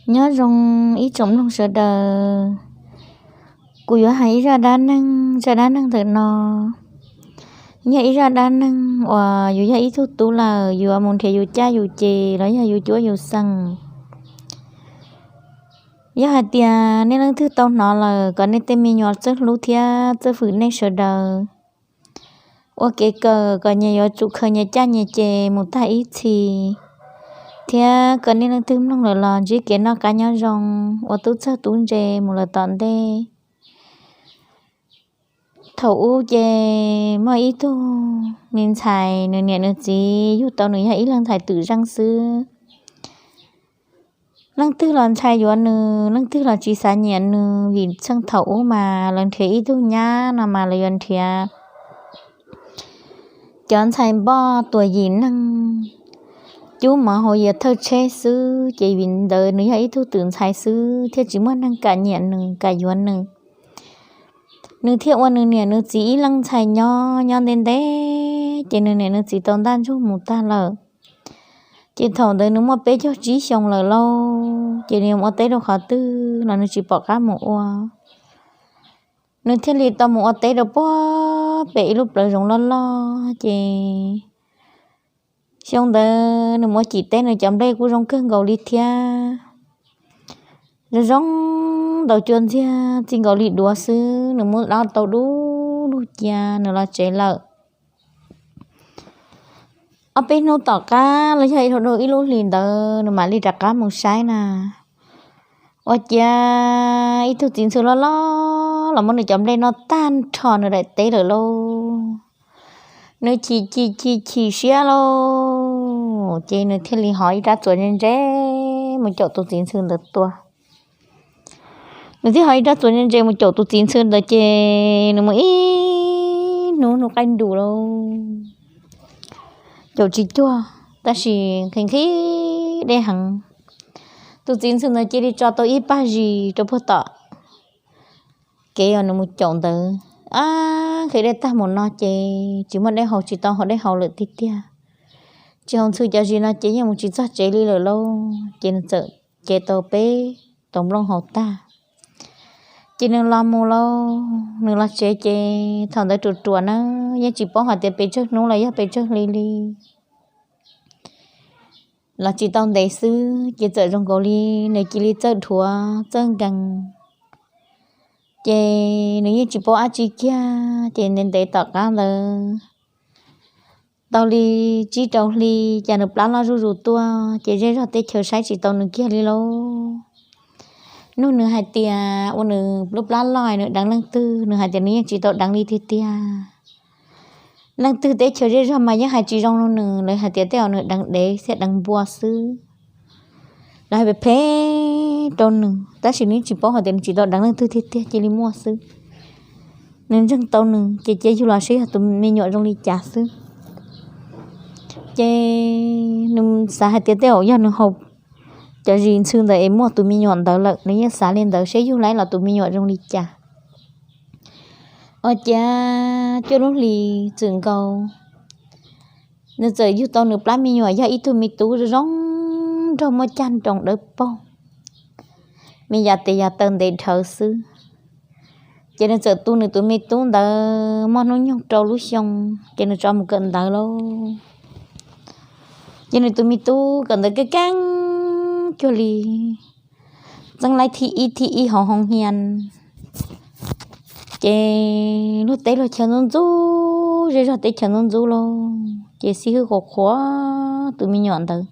Nyob zoo ib tsoom mloog sawv daws, kuv yuav hais ib zaj dab neeg. Zaj dab neeg ntawm no yog ib zaj dab neeg uas yus yog ib tug tub lawm yuav mus nrhiav yus caj yus ces los yog yus cuab yus xeem. Yog hais tias nej leej twg tau hnov lawm kom nej tej me nyuam txawj hlub thiab txawj fwm nej sawv daws ua kev kawm kom nyias yuav tsum khaws nyias caj nyias ces mus tag ib txhis, thiab kom nej leej twg mloog lawm los ntsib kev noj qab nyob zoo, ua tub txawj tub ntse mus lawm tom ntej. Thaum ub ces muaj ib tug me ntxhais, nws niam nws txiv yug tau nws yog ib leeg ntxhais twm zeej xwb. Leej twg los ntshai yuav nws, leej twg los tsis xav nyiam nws, vim txheej thaum ub mas lawv nrhiav ib tug nyab no mas lawv yuav nrhiav cov ntxhais npoj tuam yim neeg, cub mov hauv yias thawj tsheb xwb, ces vim ntawd nws yog ib tug twm ntxhais xwb thiaj tsis muaj neeg kam nyiam nws kam yuav nws. Nws thiaj ua nws niam nws txiv ib leeg ntxhais nyob nyob ntev ntev, ces nws niam nws txiv tau ntaj ntsug mus tag lawm. Ces thaum ntawd nws muaj peb caug tsib xyoo lawm lauj, ces nws yuav mus ua teb rau qhov twg los nws tsis pom qab mus ua. Nws thiaj li tau mus ua teb rau puag pem ib lub plawv zoov loj loj, ces xyoo ntawd nws mus ua cim teb nws cov nplej kuj zoo kawg nkaus li thiab. Zoo zoo ntaus cua ntxiag txij nkaus li duav xwb, nws muab dob tau dub lug cia nws los tsev lawm. Ob peb hnub tom qab los yog dhau ib lub hlis ntawd nws mam li rov qab mus saib na, ua cas ib tug txiv ntxhw loj loj los muab nws cov nplej noj tag nrho nws daim teb lawm lauj. Nws chim chim chim chim siab lauj, ces nws thiaj li hov ib rab txuas ntse ntse mus caum tus txiv ntxhw ntawd tua. Nws thiaj hov ib rab txuas ntse ntse mus caum tus txiv ntxhw ntawd, ces nws mus ib hnub hnub qaij nrus lauj, caum tsis cuag, tab sis nqhis nqhis dej heev. Tus txiv ntxhw ntawd cia li tso tau ib pag zis rau puag tom kev uas nws mus caum ntawd. Ab, nqhis dej tag mus no ces tsis muaj dej haus, tsis tau haus dej haus lawm tiag tiag. Tsis haus ntxhw cov zis no ces yeej mus tsis txog tsev li lawm lauj, ces nws txawm cev tau peb tauv nplooj haus tag, ces nws los mus lauj. Nws los tsev ces thaum ntawd ruam ruam na, yeej tsis paub hais tias pes tsawg hnub los yog pes tsawg hli li. Los tsis tau ntev xwb ces txawm zoo nkaus li nws cia li txawj dhuav txawj nkees, ces nws yeej tsis paub dab tsi kiag. Ces ntev ntev tom qab ntawd tau li tsib rau hli, cas nws plab loj zuj zus tuaj, ces zej zog teb chaws saib tsis tau nws kiag li lauj. Nug nws hais tias ua nws lub plab loj nws deev leej twg, nws hais tias nws yeej tsis tau deev li tiag tiag. Leej twg teb chaws zej zog mas yeej hais tsis zoo rau nws, lawv hais tias tej zaum nws deev dev thiab deev npua xwb. Lawv hais phem phem rau nws, tab sis nws tsis paub hais tias nws tsis tau deev leej twg tiag tiag, cia li muaj xwb. Nws ntseeg tau nws ces cia yug los seb yog tus me nyuam zoo li cas xwb. Ces nws xav hais tias tej zaum yog nws haus cov zis ntxhw ntawd es muaj tus me nyuam ntawd lawm, nws yeej xav li ntawd seb yug lawm los tus me nyuam zoo li cas. Ua cas cuaj lub hlis txwm nkaus, nws txawm yug tau nws plab me nyuam yog ib tug me tub zoo nraug muaj cag nroos dawb paug, me yav tes yav taw ntev dhawv xwb. Ces nws txawm tu nws tus me tub ntawd muaj hnub nyoog rau lub xyoo, ces nws tso mus kawm ntawv lauj. Ces nws tus me tub kawm ntawv keej keej cuag li, txeeb laib thib ib thib ib hauv hoo hia. Ces luag teb luag chaw ntxub ntxub, zej zog teb chaws ntxub ntxub lauj, ces xib hwb qhuas qhuas tus me nyuam ntawd.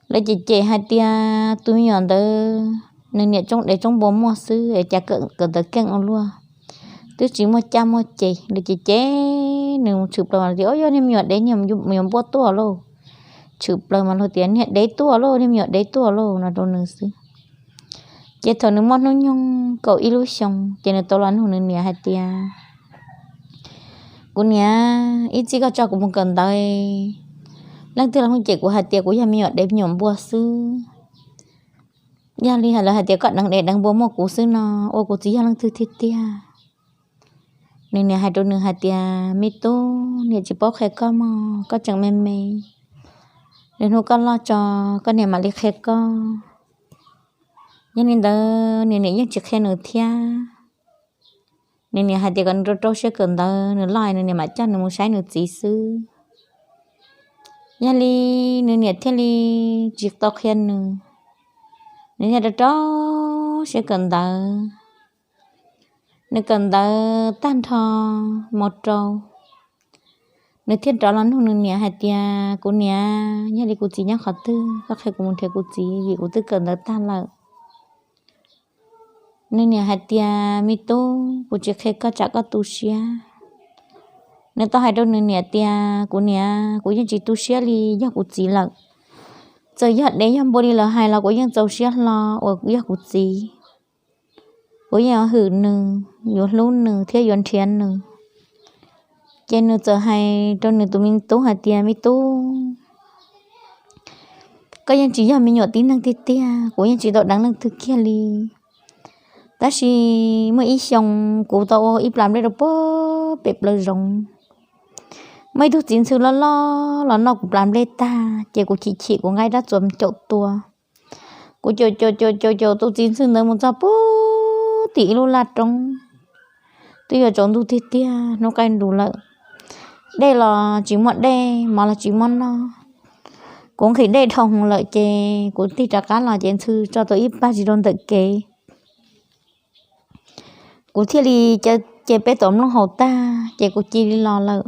Lawv cem cem hais tias tus me nyuam ntawd nws niam tsoob dev tsoob npua muaj xwb es cas kawm ntawv keej ua luaj, twb tsis muaj caj muaj ces. Lawv cem cem nws tshwm plaws mas tias, o, yog niag me nyuam dev niag me nyuam npua tuaj lauj. Tshwm plaws mas luag tias niag dev tuaj lauj, niag me nyuam dev tuaj lauj no rau nws xwb. Ces thaum nws muaj hnub nyoog kaum ib lub xyoo ces nws tau los nug nws niam hais tias, kuv niam, ib txij koj tso kuv mus kawm ntawv, leej twg los cem kuv hais tias kuv yog me nyuam dev me nyuam npua xwb. Yog li lawv hais tias koj deev dev deev npua muaj kuv xwb no, ua kuv txiv yog leej twg tiag tiag? Nws niam hais rau nws hais tias, me tub, niam tsis paub qhia koj mog, koj tseem me me. Lwm hnub koj loj tso, koj niam mam li qhia koj. Yog li ntawd nws niam yeej tsis qhia nws thiab. Nws niam hais tias kom nws rau rau siab kawm ntawv, nws loj nws niam mam coj nws mus saib nws txiv xwb. Yog li nws niam thiaj li tsis tau qhia nws, nws thiaj rau rau siab kawm ntawv. Nws kawm ntawv tag nrho mos rau, nws thiaj rov los nug nws niam hais tias, kuv niam, yog li kuv txiv nyob qhov twg, koj qhia kuv mus nrhiav kuv txiv vim kuv twb kawm ntawv tag lawm. Nws niam hais tias, me tub, kuv tsis qhia koj tsam koj tu siab. Nws tau hais rau nws niam tias, kuv niam, kuv yeej tsis tu siab li yog kuv txiv lawm. Txawm yog dev yog npua li lawv hais los kuv yeej txaus siab hlo uas yog kuv txiv. Kuv yeej yuav hwm nws, yuav hlub nws thiab yuav nrhiav nws. Ces nws txawm hais rau nws tus me tub hais tias, me tub, koj yeej tsis yog me nyuam tib neeg tiag tiag, kuv yeej tsis tau deev leej twg kiag li. Tab sis muaj ib xyoo kuv tau ua ib plas nplej rau puag pem plaws zoov. Muaj ib tug txiv ntxhw loj loj los noj kuv plas nplej tag, ces kuv chim chim kuv nqa rab txuas caum tua. Kuv caum caum caum caum caum tus txiv ntxhw ntawd mus txog puag tim ib lub laj roob, twb yuav tsaus ntuj tiag tiag hnub qaij nrus lawm. Dej los tsis muaj dej, mov los tsis muaj noj. Kuv nqhis dej dhau hwv lawm ces kuv tig rov qab los ces ntxhw tso tau ib pag tsis rau ntawm kev. Kuv thiaj li, ces peb tom mloog haus tag ces kuv cia li los lawm.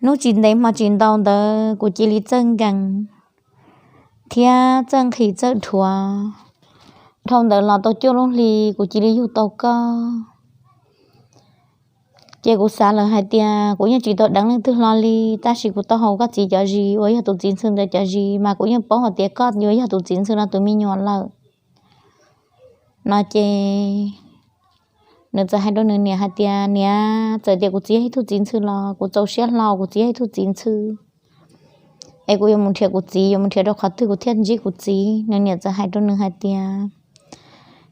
Hnub tsis ntev hmo tsis ntau ntawd kuv cia li txawj nkees thiab txawj nqhis txawj dhuav. Dhau ntawd los tau cuaj lub hli kuv cia li yug tau koj. Ces kuv xav lawm hais tias kuv yeej tsis tau deev leej twg hlo li, tab sis kuv tau haus koj txiv cov zis uas yog tus txiv ntxhw ntawd cov zis mas kuv yeej paub hais tias koj yuav yog tus txiv ntxhw no tus me nyuam lawm no ces nws txawm hais rau nws niam hais tias, niam, txawm tias kuv txiv yog ib tug txiv ntxhw los kuv txaus siab hlo kuv txiv yog ib tug txiv ntxhw, es kuv yuav mus nrhiav kuv txiv, yuav mus nrhiav rau qhov twg kuv thiaj ntsib kuv txiv. Nws niam txawm hais rau nws hais tias,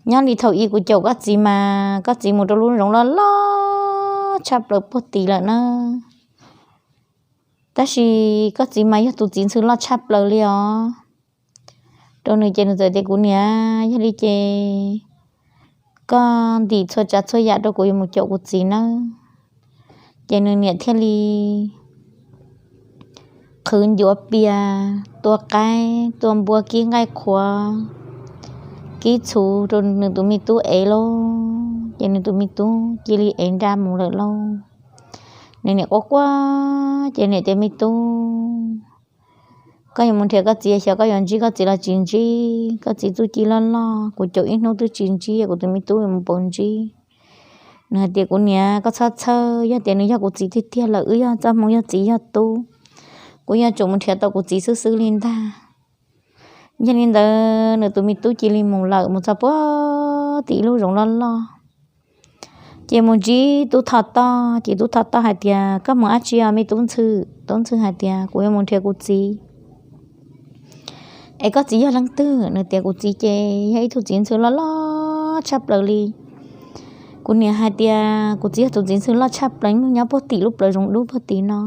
nyob li thaum ub kuv caum koj txiv mas koj txiv mus rau lub zoov loj loj tshaj plaws puag tid lawm na, tab sis koj txiv mas yog tus txiv ntxhw loj tshaj plaws li os. Rau nws ces nws txawm tias, kuv niam, yog li ces koj ntim txhua tsav txhua yam rau kuv yuav mus caum kuv txiv nawb. Ces nws niam thiaj li qhwv ncuav pias, tua qaib, tua npua, kib nqaij qhuav, kib txhuv rau nws tus me tub ev lauj. Ces nws tus me tub cia li ev nra mus lawm lauj. Nws niam quaj quaj ces niam tias, me tub, koj yuav mus nrhiav koj txiv, xyov koj yuav ntsib koj txiv los tsis ntsib. Koj txiv txuj ci loj loj, kuv caum ib hnub twb tsis ntsib, kuv tus me tub yuav mus pauv ntsib. Nws hais tias, kuv niam, koj txhob txhawj, yog tias nws yog kuv txiv tiag tiag lawm, wb yog txoj hmoo yog txiv yog tub, kuv yuav tsum mus nrhiav tau kuv txiv xwb xwb li ntag. Yog li ntawd nws tus me tub cia li mus lawm, mus txog puag tim ib lub zoov loj loj. Ces mus ntsib tub thov toj, ces tub thov toj hais tias, koj mus dab tsi os me tub ntxhw? Tub ntxhw hais tias, kuv yuav mus nrhiav kuv txiv. Es koj txiv yog leej twg? Nws tias, kuv txiv ces yog ib tug txiv ntxhw loj loj tshaj plaws li. Kuv niam hais tias kuv txiv yog tus txiv ntxhw loj tshaj plaws nyob puag tim lub plawv zoov dub puag tid no.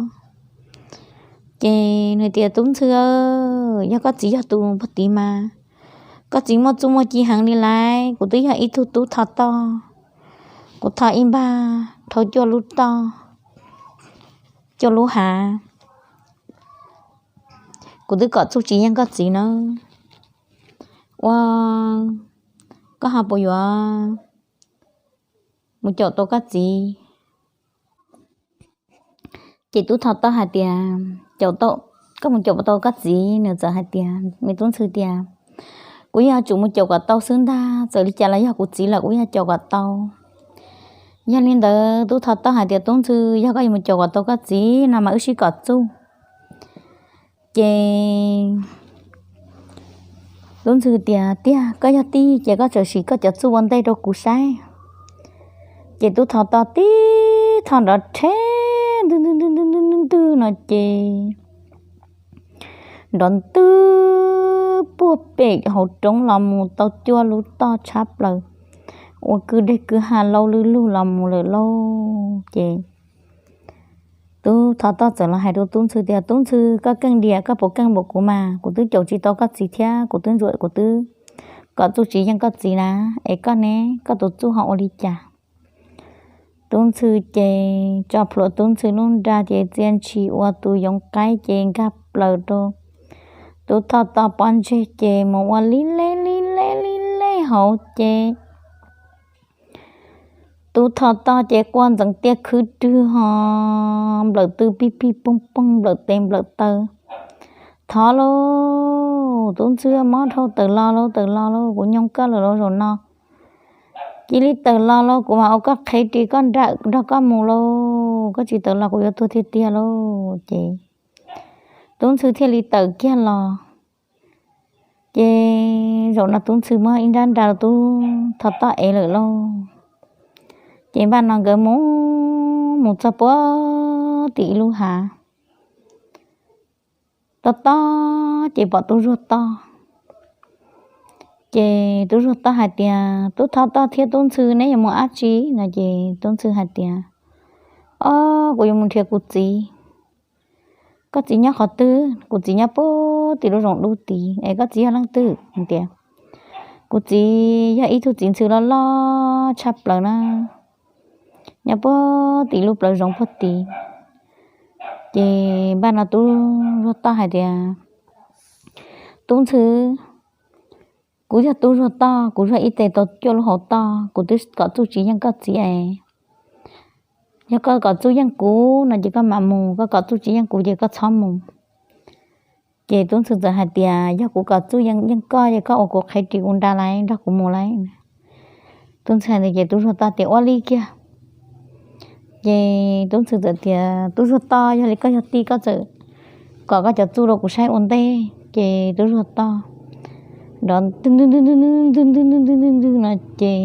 Ces nws tias, tub ntxhw, yog koj txiv yog tus puag tid mas koj txiv muaj txuj muaj ci heev li lauj. Kuv twb yog ib tug tub thov toj, kuv thov ib npag dhau cuaj lub toj, cuaj lub hav, kuv twb kom txuj tsis yeej koj txiv nawb. Ua, koj ho puas yuav mus caum tau koj txiv? Ces tub thov toj hais tias, caum tau, koj mus caum tau koj txiv? Nws txawm hais tias, me tub ntxhw tias, kuv yog tsum mus caum kom tau xwb ntag, txawm li cas los yog kuv txiv lawm kuv yog caum kom tau. Yog li ntawd tub thov toj hais tias, tub ntxhw, yog koj yuav mus caum kom tau koj txiv no mas wb sib kom txuj. Ces tub ntxhw tias, tiag, koj yog tij ces koj txawm sim koj cov txuj ua ntej rau kuv saib. Ces tub thov toj tib tho nrov rhe ntwg ntwg ntwg ntwg ntwg ntwg no ces nrov ntwg puag pem hauv roob los mus tau cuaj lub toj tshab plaws, ua kwj deg kwj ha laub lwj lug los mus lawm lauj. Ces tub thov toj txawm los hais rau tub ntxhw tias, tub ntxhw, koj keej diam, koj puas keej npaum kuv mas? Kuv twb caum tsis tau koj txiv thiab kuv twb ntsuam, kuv twb kom Txuj tsis yeej koj txiv na, es koj ne, koj tus Txuj ho ua li cas? Tub Ntxhw ces tso plhuav Tub Ntxhw lub nra ces txia ntshis ua tus yoov qaib ces nkag plaws rau Tub Thoj Toj pob ntseg ces mus ua li lej li lej li lej hauv ces Tub Thoj Toj ces quaj ntxeev tiaj khwb rwg ho nplawm tw pig pig poog poog nplawm tes nplawm taw. Thov lauj, Tub Ntxhw mob dhau, tawm los lauj, tawm los lauj, kuv nyoo koj lawm lauj zaum no. Cia li tawm los lauj, kuv mam ua koj qhev ris koj nra nrog koj mus lauj, koj tsis tawm los kuv yuav tuag tiag tiag lauj. Ces Tub Ntxhw thiaj li tawm kiag los. Ces zaum no Tub Ntxhw muab ib nrab nra rau Tub Thoj Toj ev lawm lauj. Ces npaj no nkawd mus, mus txog puag tim ib lub hav, tob tob ces pom Tub Zuag Toj. Ces Tub Zuag Toj hais tias, Tub Thoj Toj thiab Tub Ntxhw, neb yuav mus dab tsi? No ces Tub Ntxhw hais tias, Ob, kuv yuav mus nrhiav kuv txiv. Koj txiv nyob qhov twg? Kuv txiv nyob puag tim lub zoov dub tid. Es koj txiv yog leej twg? Tias, Kuv txiv yog ib tug txiv ntxhw loj loj tshaj plaws na, nyob puag tim lub plawv zoov puag tid. Ces npaj no Tub Zuag Toj hais tias, Tub Ntxhw, kuv yog Tub Zuag Toj, kuv yog ib tes tau cuaj lub hauv toj, kuv twb kom Txuj tsis yeej koj txiv es. Yog koj kom Txuj yeej kuv no ces koj mam mus, koj kom Txuj tsis yeej kuv ces koj txhob mus. Ces Tub Ntxhw txawm hais tias, Yog kuv kom Txuj yeej koj ces koj ua kuv qhev ris kuv nra lauj, nrog kuv mus lauj. Tub Ntxhw hais tias, ces Tub Zuag Toj tias, Ua li kiag. Ces Tub Ntxhw txawm tias, Tub Zuag Toj, yog li koj yog tij koj txawm kom koj cov txuj rau kuv saib ua ntej. Ces Tub Zuag Toj nrov ntwg ntwg ntwg ntwg ntwg ntwg ntwg ntwg ntwg no ces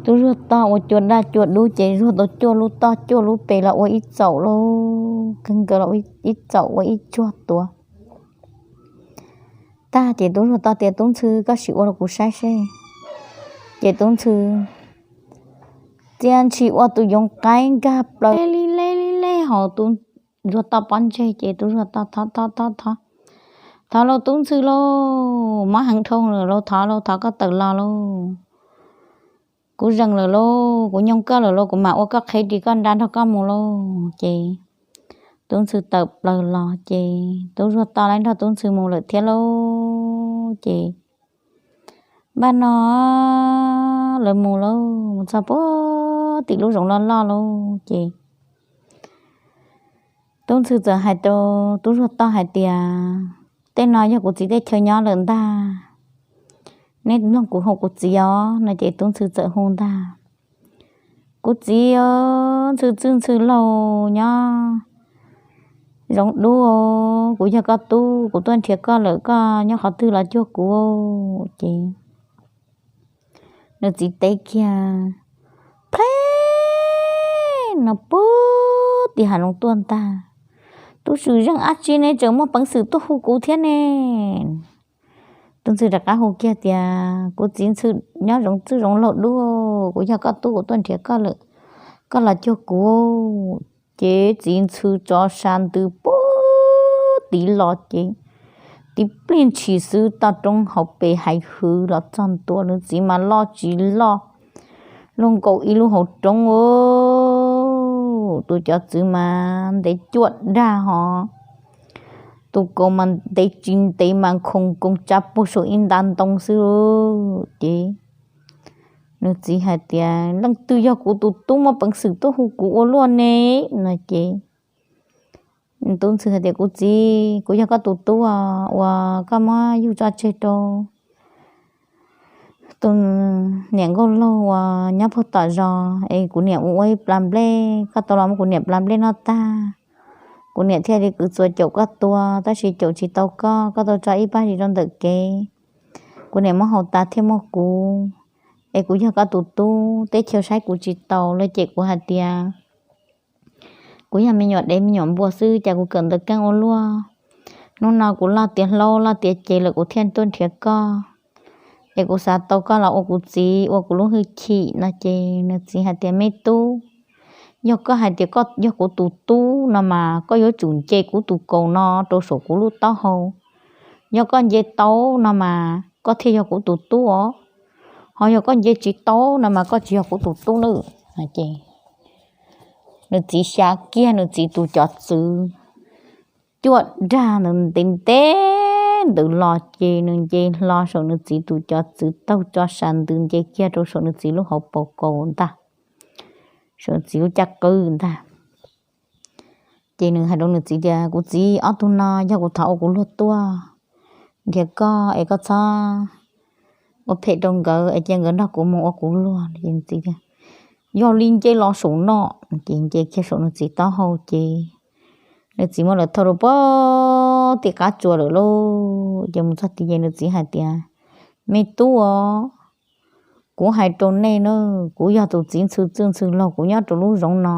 Tub Zuag Toj ua cua daj cua dub ces zuag tau cuaj lub toj cuaj lub pes los ua ib txaum lauj, kawg nkaus los ib txaum ua ib tsuag tuav tag ces Tub Zuag Toj tias, Tub Ntxhw, koj sim ua rau kuv saib seb. Ces Tub Ntxhw txia ntshis ua tus yoov qaib nkag plaws li lej li lej hauv Tub Zuag Toj pob ntseg ces Tub Zuag Toj thov thov thov thov, Thov lauj Tub Ntxhw lauj, mob heev dhau lawm lauj, thov lauj, thov koj tawm los lauj. Kuv zeem lawm lauj, kuv nyoo koj lawm lauj, kuv mam ua koj qhev ris koj nra nrog koj mus lauj. Ces Tub Ntxhw tawm plaws los ces Tub Zuag Toj lawv nrog Tub Ntxhw mus lawm thiab lauj. Ces npaj no lawv mus lauj, mus txog puag tim lub zoov loj loj lauj ces Tub Ntxhw txawm hais rau Tub Zuag Toj hais tias, Tej no yog kuv txiv tej chaw nyob lawm ntag, neb mloog kuv hu kuv txiv os. No ces Tub Ntxhw txawm hu ntag, Kuv txiv, Ntxhw Txwj Ntxhw Laug nyob zoov dub, kuv yog koj tub, kuv tuaj nrhiav koj lawm, koj nyob qhov twg los cuag kuv. Ces nws txiv teb kiag plheeb no puag tim hav zoov tuaj ntag, Tub Swm Zeej, dab tsi ne tseem muaj peev xwm tuaj hu kuv thiab ne? Tub Ntxhw rov qab hu kiag tias, Kuv txiv Ntxhw nyob zoov Txwj Zoov Laug dub, kuv yog koj tub, kuv tuaj nrhiav koj lawm, koj los cuag kuv. Ces txiv Ntxhw tso sa ntws puag tid los ces tib pliag ntshis xwb toj roob hauv pes hais hwv los txog ntua, nws txiv mas loj tsis loj, luaj nkaus ib lub hauv roob. Tus cov txwv mas ntev cuaj dag hos, tus kaus mas ntev tsis ntev mas khoos koos tsa puag saum ib nta ntoo xwb. Ces nws txiv hais tias, Leej twg yog kuv tus tub muaj peev xwm tuaj hu kuv ua luaj ne? No ces Tub Ntxhw hais tias, Kuv txiv, kuv yog koj tus tub uas koj muab yug tso tseg rau tus niam nkauj laug uas nyob puag tom zos es kuv niam ua ua ib plas nplej, koj tau los muab kuv niam plas nplej noj tag, kuv niam thiaj li kwv txuas caum koj tua, tab sis caum tsis tau koj, koj tau tso ib pab zis rau ntawm kev, kuv niam muab haus tas thiaj muaj kuv. Es kuv yog koj tus tub, teb chaws saib kuv tsis taus, lawv cem kuv hais tias kuv yog me nyuam dev me nyuam npua xwb, cas kuv kawm ntawv keej ua luaj. Hnub no kuv loj tiav hlob loj tiav ces lawm kuv thiaj tuaj nrhiav koj, es kuv xav tau koj los ua kuv txiv ua kuv lub hwj chim. No ces nws txiv hais tias, Me tub, yog koj hais tias koj yog kuv tus tub no mas koj yuav tsum nce kuv tus kaus no rau saum kuv lub taub hau. Yog koj nce tau no mas koj thiaj yog kuv tus tub os. Ho yog koj nce tsis tau no mas koj tsis yog kuv tus tub nawb. Ces nws txiv xyav kiag nws txiv tus cov txwv cuaj dag ntawd ntev ntev ntawd los ces nws nce hlo saum nws txiv tus cov txwv taug tso sas ntws nce kiag rau saum nws txiv lub hauv paus kaus ntag, saum nws txiv lub caj qwb ntag. Ces nws hais rau nws txiv tias, Kuv txiv, ob tug no yog kuv thov ua kuv luag tuaj nrhiav koj es koj txhob ua phem rau nkawd es cia nkawd nrog kuv mus ua kuv luag. Ces nws txiv tias, Yog li nce los saum no. Ces nce kiag saum nws txiv taub hau ces nws txiv muab lawv thauj rau puag tim qab tsuas lawm lauj. Ces mus txog tid ces nws txiv hais tias, Me tub os, kuv hais rau nej na, kuv yog tus txiv ntxhw txwj ntxhw laug kuv nyob rau lub zoov no,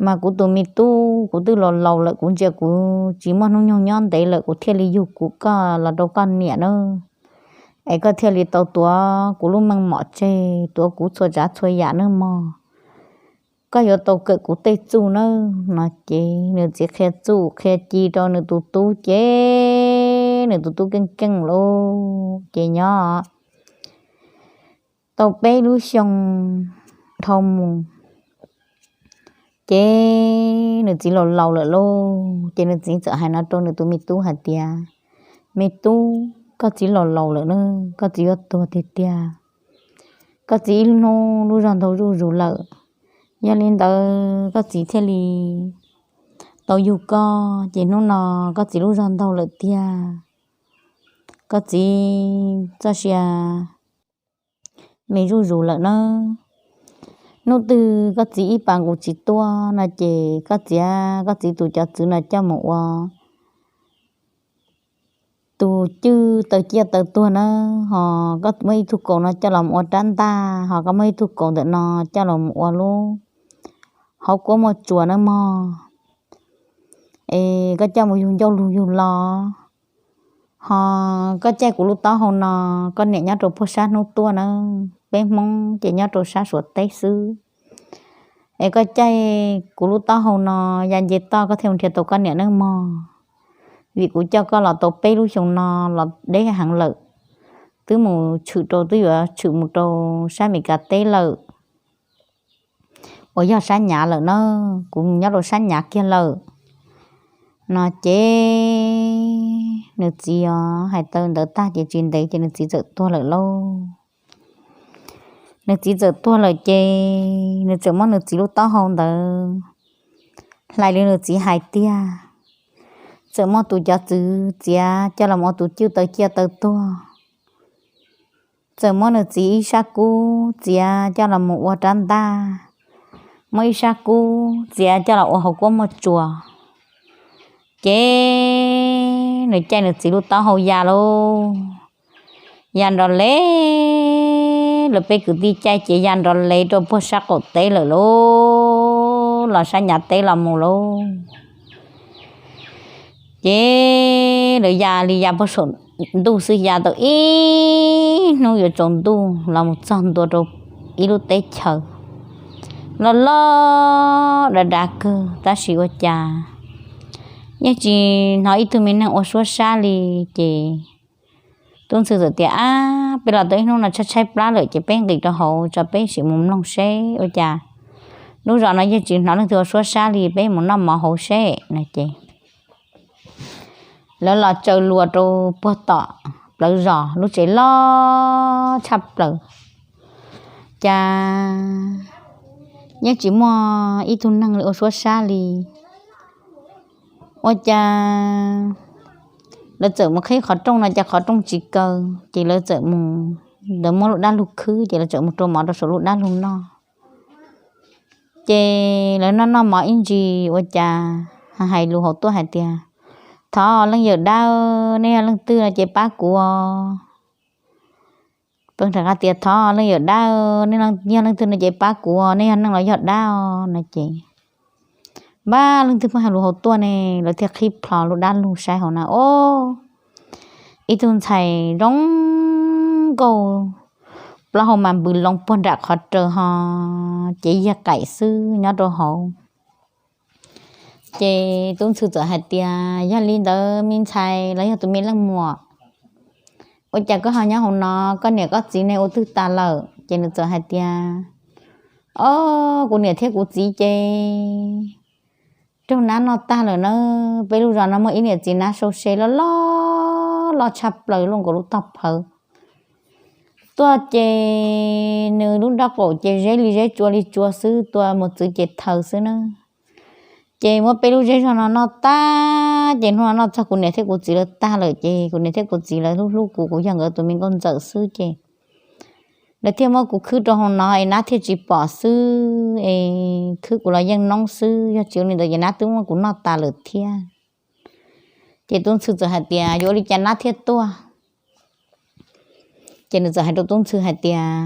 mas kuv tus me tub kuv twb los laus lawm, kuv ntsia kuv tsis muaj hnub nyoog nyob ntev lawm, kuv thiaj li yug kuv koj los rau koj niam na, es koj thiaj li tau tuav kuv lub meej mom tseg, tuav kuv txhua tsav txhua yam nawb mog. Koj yuav tau kawm kuv tej txuj nawb. No ces nws txiv qhia txuj qhia ci rau nws tus tub ces nws tus tub keej keej lauj. Ces nyob tau peb lub xyoo dhau mus ces nws txiv laus laus lawm lauj. Ces nws txiv txawm hais no rau nws tus me tub hais tias, Me tub, koj txiv laus laus lawm na, koj txiv yuav tuag tiag tiag. Koj txiv ib hnub lub zog ntau zuj zus lawm, yog li ntawd koj txiv thiaj li tau yug koj, ces hnub no koj txiv lub zog ntau lawm tiag, koj txiv txoj sia me zuj zus lawm na. Hnub twg koj txiv ib pas nqus tsis tuaj no ces koj txiav koj txiv tus cov txwv no coj mus ua tus cwj taw ciaj taw tuag na, ho koj muab ib tug kaus no coj los mus ua rab ntaj, ho koj muab ib tug kaus ntawm no coj los mus ua lub hauv kuab muaj tsuas nawb mog. Es koj coj mus yug ncauj lug yug lo, ho koj caij kuv lub taub hau no, koj niam nyob rau puag sab hnub tuaj na, peb Hmoob ces nyob rau sab Suav teb xwb. Es koj caij kuv lub taub hau no ya nce toj koj thiaj mus nrhiav tau koj niam nawb mog. Vim kuv coj koj los tau peb lub xyoo no los deb heev lawm, twb mus tshwm rau, twb yuav tshwm mus rau sab Amelikas teb lawm, uas yog sab Nyav lawm na, kuv mus nyob rau sab Nyav kiag lawm. No ces nws txiv os hais tau ntawd tag ces tsis ntev ces nws txiv txawm tuag lawm lauj. Nws txiv txawm tuag lawm ces nws txawm muab nws txiv lub taub hau ntawd hlais li nws txiv hais tiag, txawm muab tus cov txwv txiav coj los ua tus cwj taw ciaj taw tuag, txawm muab nws txiv ib sab kub txiav coj los mus ua rab ntaj, muab ib sab kub txiav coj los ua hauv kuab muaj tsuas, ces nws caij nws txiv lub taub hau ya lauj. Ya nrov le, lawv peb kwv tij caij ces ya nrov le rau puag sab qaum teb lawm lauj, los sab Nyav teb los mus lauj. Ces lawv ya li ya puag saum ntuj xwb, ya tau ib hnub yuav tsaus ntuj los mus txog ntua rau ib lub teb chaws loj loj dav dav kawg, tab sis ua cas yeej tsis hnov ib tug me neeg ua suab sab li. Ces tub ntxhw txawm tias, Ab, peb los tau ib hnub no tshaib tshaib plab lawm ces peb nqis rau hauv tso peb sim mus mloog seb ua cas lub zos no yeej tsis hnov leej twg ua suab sab li, peb mus noj mov hauv seb. No ces lawv los tsaws luas rau puag tom plawv zos, lub tsev loj tshaj plaws, cas yeej tsis muaj ib tug neeg li ua suab sab li. Ua cas lawv txawm mus qhib qhov rooj no cas qhov rooj tsis kaw, ces lawv txawm mus, lawv muab lub dab lug khwb ces lawv txawm mus rau mov rau saum lub dab lug noj. Ces lawv noj noj mov ib ntsis ua cas hais lus hauv tuaj hais tias, Thov leej yawm dawb, nej yog leej twg no ces pab kuv os. Peb rov qab tias, Thov leej yawm dawb, nej yog leej twg no ces pab kuv os, nej yog neeg los yog dab os? No ces npab leej twg pheej hais lus hauv tuaj ne, lawv thiaj qhib plho lub dab lug saib hauv na, o, ib tug ntxhais zoo nkauj, plaub hau mas npws loo puag nram qhov raws ho cev yiag qaim xwb nyob rau hauv. Ces tub ntxhw txawm hais tias, Yog li ntawd me ntxhais los yog tus me leej muam, Ua cas koj ho nyob hauv no, koj niam koj txiv nej ua twg tas lawm? Ces nws txawm hais tias, Ob, kuv niam thiab kuv txiv ces raug nab noj tag lawm na. Peb lub zos no muaj ib niam txiv nab sau se loj loj, loj tshaj plaws luaj nkaus lub tog phawv. Tuaj ces nws lub nraub qaum ces zeb li zeb tsua li tsua xwb, tua mos txwv ces thaws xwb na. Ces muab peb lub zej zog no noj tag, ces hnub no noj txog kuv niam thiab kuv txiv lawv tag lawm, ces kuv niam thiab kuv txiv lawv hlub hlub kuv, kuv yog nkawd tus me nkauj ntxawm xwb, ces lawv thiaj muab kuv khwb rau hauv no es nab thiaj tsis pom xwb, es khwb kuv los yeej noob xwb, yog tsis ua li ntawd ces nab twb muab kuv noj tas lawm thiab. Ces tub ntxhw txawm hais tias, Yuav ua li cas nab thiaj tuaj? Ces nws txawm hais rau tub ntxhw hais tias,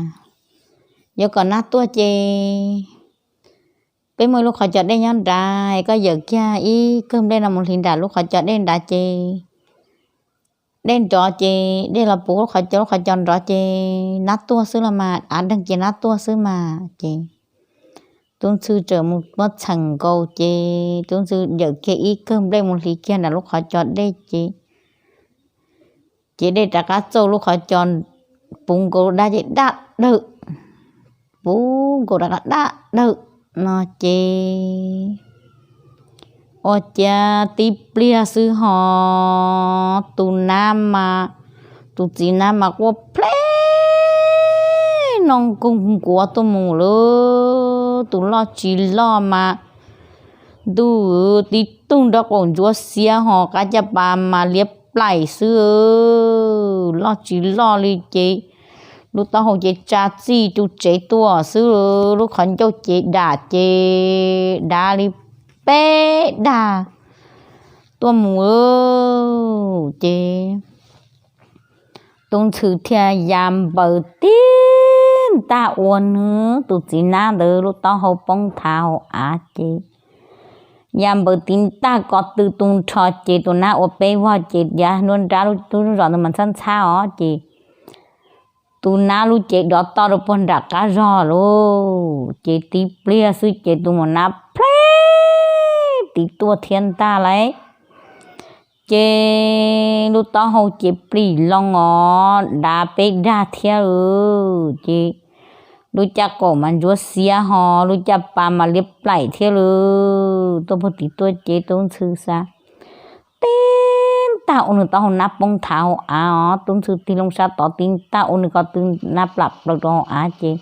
Yuav kom nab tuaj ces peb muaj ib lub qhov cos dej nyob nrad, koj yawm kiag ib kawg nplej no mus hliv nram lub qhov cos dej nrad ces dej nrov ces dej los puv lub qhov cos, lub qhov cos nrov ces nab tuaj xwb los mas, av deeg ces nab tuaj xwb mas. Ces tub ntxhw txawm mus muab txheem nkaus ces tub ntxhw yawm kiag ib kawg nplej mus hliv kiag nram lub qhov cos dej ces, ces dej rov qab txauj lub qhov cos, puv nkaus dab ces daj dawm, puv nkaus rov qab daj dawm no ces ua ciav tib pliag xwb ho tus nab mas, tus txiv nab mas quaj plheeb no nkaug nkuav tuaj mus lawm. Tus loj tsis loj mas ntuj, tib tug nraub qaum ntsuab xiab ho qab caj pas mas liab plaim xwb, loj tsis loj li ces lub taub hau ces tsa txij ru tsev tuaj xwb, lub qhov ncauj ces dam ces dav li peb dag tuaj mus ces tub ntxhw thiaj ya npaws tib ntag ua nws tus txiv nab ntawd lub taub hau poob thav hauv av ces ya npaws tib ntag ko tw tu nrho ces tus nab ua peb vog ces yav nruab nrab lub zos ntawd mas ntxhab ntxhab os ces tus nab lub cev dov to rau puag nram qab zog lauj. Ces tib pliag xwb ces tus maum nab plheeb tid tuaj thiab ntag lauj. Ces lub taub hau ces plim loo os, dav peb dag thiab lauj. Ces lub caj qaum mas ntsuab xiab ho lub caj pas mas liab plaim thiab lauj. Tuaj puag tid tuaj ces tub ntxhw xav tib ntag ua nws taub hau nab poob thav hauv av os, tub ntxhw tig loo sab tod tib ntag ua nws ko tw nab plam plaws rau hauv av ces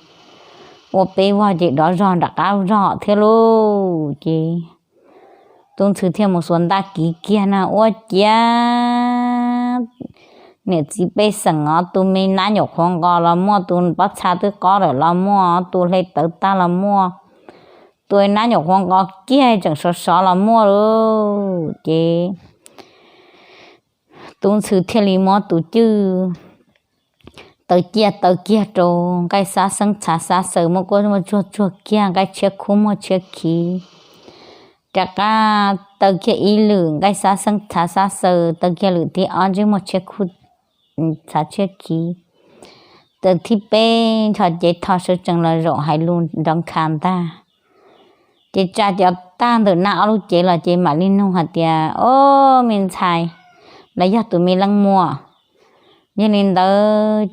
ua peb vog ces dov zog nram qab zog thiab lauj. Ces tub ntxhw thiaj mus xuas ntaj kiv kiag na ua ciav niam txiv pej xeem os, tus me nab nyuam qhuav nqos los muaj, tus pob txha twb qob lawm los muaj, tus hle tawv tag los muaj, tus nab nyuam qhuav nqos kiag tseem sov sov los muaj lauj. Ces tub ntxhw thiaj li muab tus cwj taw ciaj taw kiag rau nqaij xab xeeb txhav xab xaws, muab kuab muag tsuag tsuag kiag nqaij tshiab khub muag tshiab khiv, rov qab taw kiag ib lwm nqaij xab xeeb txhav xab xaws, taw kiag lwm thib ob ntsej muag tshiab khub txhav tshiab khiv, taw thib peb nrho cev tho sawv tsees los zaum hais lus nrov nkhav ntag. Ces tsa cov tag ntawm nab ob lub cev los ces mam li nug hais tias, Ob, me ntxhais, los yog tus me leej muam, yog li ntawd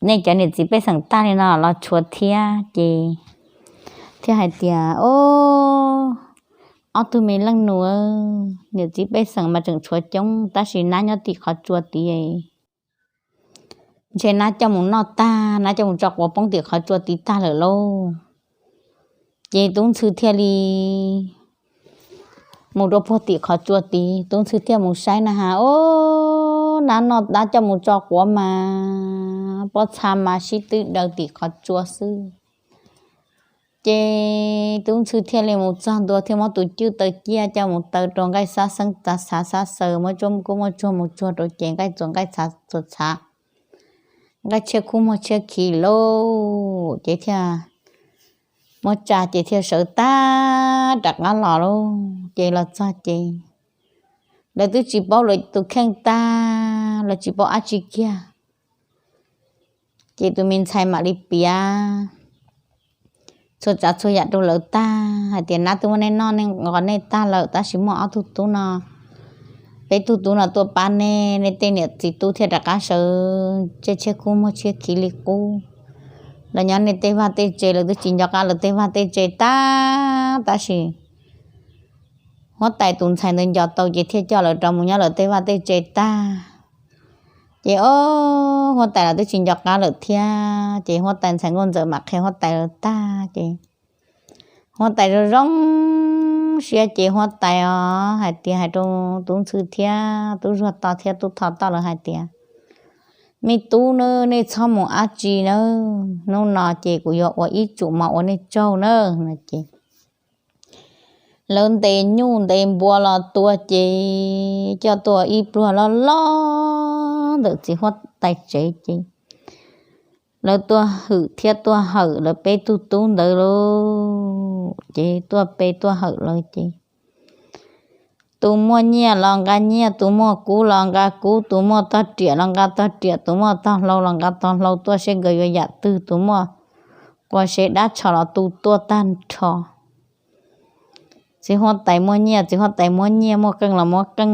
nej cov niam txiv pej xeem tag li no los tshuav thiab? Ces thiaj hais tias, Ob, ob tug me leej nus, niam txiv pej xeem mas tseem tshuav coob tab sis nab nyob tim qhov tsua tid. Ntshe nab coj mus noj tag, nab coj mus tso quav poob tim qhov tsua tid tag lawm lauj. Ces tub ntxhw thiaj li mus rau puag tim qhov tsua tid, tub ntxhw thiaj mus saib na has, ob, nab noj nab coj mus tso quav mas pob txha mas sib twb daws tim qhov tsua xwb. Ces tub ntxhw thiaj li mus txog ntua thiaj muab tus cwj taw ciaj coj mus taw rau nqaij xab xeeb txhav xab xaws, muab tsuab kuj muaj tsuag mus tsuag rau ces nqaij txuas nqaij txhav txuas txhav, nqaij tshiab khub muag tshiab khiv lauj. Ces thiaj muab tsa ces thiaj sawv tag rov qab los lauj. Ces los txog ces lawv twb tsis paub lawv tus kheej tag, lawv tsis paub dab tsi kiag. Ces tus me ntxhais mam li piav txhua tsav txhua yam rau lawv tag hais tias, Nab twb muab nej noj nej nqos nej tag lawm, tab sis muaj ob tug tub no peb tug tub no tuaj pab nej, nej tej niam txiv tub thiaj rov qab sawv tshiab kub muag tshiab khiv li qub. Lawv nyob nej tej vaj tej tse, lawv twb tsis nco qab lawv tej vaj tej tse tag, tab sis huab tais tus ntxhais ntawd nco tau ces thiaj coj lawv rov mus nyob lawv tej vaj tej tse tag. Ces ob huab tais los twb tsis nco qab lawm thiab, ces huab tais ntxhais nkauj ntxawm mam qhia huab tais lawv tag ces huab tais zoo zoo siab ces huab tais os hais tias, hais rau tub ntxhw thiab tub zuag toj thiab tub tho toj lawv hais tias, me tub na, nej txhob mus dab tsi nawb, hnub no ces kuv yuav ua ib tsum mov ua nej tsaug nawb no ces lawv ntes nyuj ntes npua los tua ces coj tuaj ib pluag loj loj ntawm txiv huab tais tsev ces lawv tuaj hwm thiab tuaj hawm lawv peb tug tub ntawd lauj. Ces tuaj pe tuaj hawm lawv ces tus muaj nyiaj los nqa nyiaj, tus muaj kub los nqa kub, tus muaj tog riam los nqa tog riam, tus muaj tog hlau los nqa tog hlau tuaj seb nkawd yuav yam twg, tus muaj quas sev dab tsho los tu tuaj tag nrho. Txiv huab tais muaj nyiaj, txiv huab tais muab nyiaj, muaj qeej los muab qeej.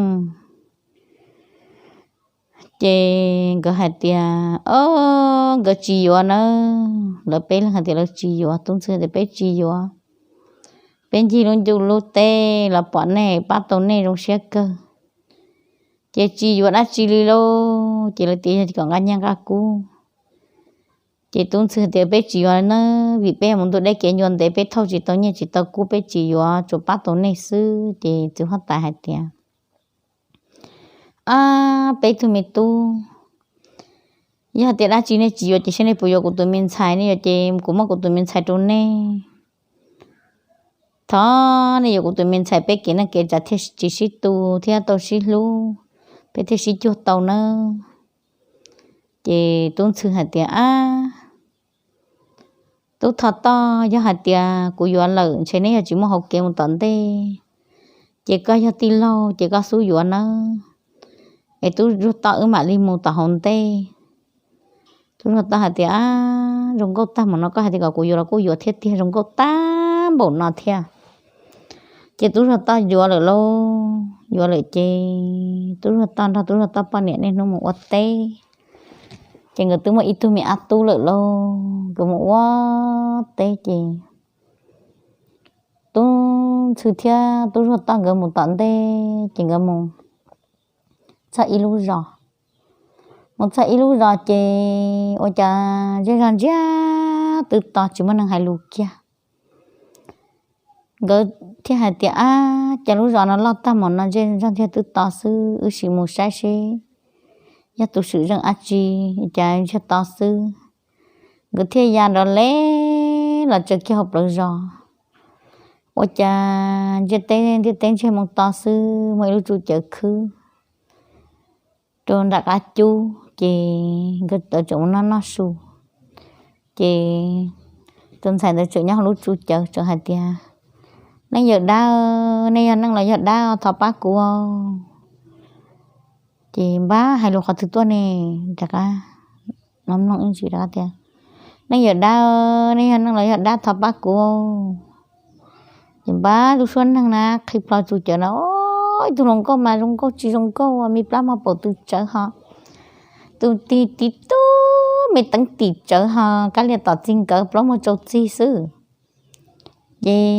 Ces nkawd hais tias, o, nkawd tsis yuav nawb. Lawv peb leeg hais tias lawv tsis yuav, tub ntxhw tias peb tsis yuav, peb ncig lub ntuj lub teb los pom nej, pab tau nej zoo siab kawg, ces tsis yuav dab tsi li lauj. Ces lawv tias yog kom nqa nyiaj nqa kub. Ces tub ntxhw tias peb tsis yuav nawb, vim peb mus ntuj deb kev ncua ntev, peb thauj tsis tau nyiaj tsis tau kub, peb tsis yuav, tsuas pab tau nej xwb. Ces txiv huab tais hais tias, ab, peb tug me tub, yog tias dab tsi nej tsis yuav ces saib nej puas yuav kuv tus me ntxhais, nej yuav ces kuv muab kuv tus me ntxhais rau nej. Thov nej yuav kuv tus me ntxhais, peb kev neej kev tsav thiaj tsis sib tu thiab tau sib hlub, peb thiaj sib cuag tau nawb. Ces tub ntxhw hais tias, ab, tub tho toj, yog hais tias kuv yuav lawm ntshe neb yog tsis muaj hauv kev mus tom ntej, ces koj yog tij laug ces koj xub yuav nawb, es tub zuag toj wb mam li mus tom hauv ntej. Tub zuag toj hais tias, ab, zoo nkauj tag npaum no, koj hais tias kom kuv yuav los kuj yuav thiab tiag, zoo nkauj tag npaum no thiab. Ces tub zuag toj yuav lawm lauj, yuav lawm ces tub zuag toj nrog tub zuag toj poj niam niaj hnub mus ua teb. Ces nkawd twb muaj ib tug me ab tub lawm lauj, nkawd mus ua teb ces tub ntxhw thiab tub zuag toj nkawd mus tom ntej ces nkawd mus txog ib lub zos. Mus txog ib lub zos ces ua cas zej zog ntsiag twb to tsis muaj neeg hais lus kiag. Nkawd thiaj hais tias, ab, cas lub zos no loj tag npaum no zej zog ntsiag twb to xwb, wb sim mus saib seb yog tus swm zeej dab tsi, cas ntsiag to xwb. Nkawd thiaj ya nrov le los tsaws kiag hauv plawv zos. Ua cas ntsiag teb ntsiag teb ntsiag mus to xwb, muaj ib lub tsuj cawv khwb rau nram qab cub, ces nkawd tawm tseem mus noj noj su. Ces tus ntxhais ntawd tseem nyob hauv lub tsuj cawv tseem hais tias, neej yawm dab, nej yog neej los yog dab thov pab kuv. Ces npab hais lus qhov twg tuaj ne, rov qab mloog ib ntsis rov qab tias, neej yawm dab, nej yog neej los yog dab thov pab kuv. Ces npab lub suab neeg na qhi plho tsuj cawv na, o, ib tug hluas nkauj mas zoo nkauj tsis zoo nkauj, me plab mog paum tw tsawv ho, tus tig tiv tub me teev tim tsawv ho, kab lias tom txig nkawd plaub muag tsau txig xwb. Ces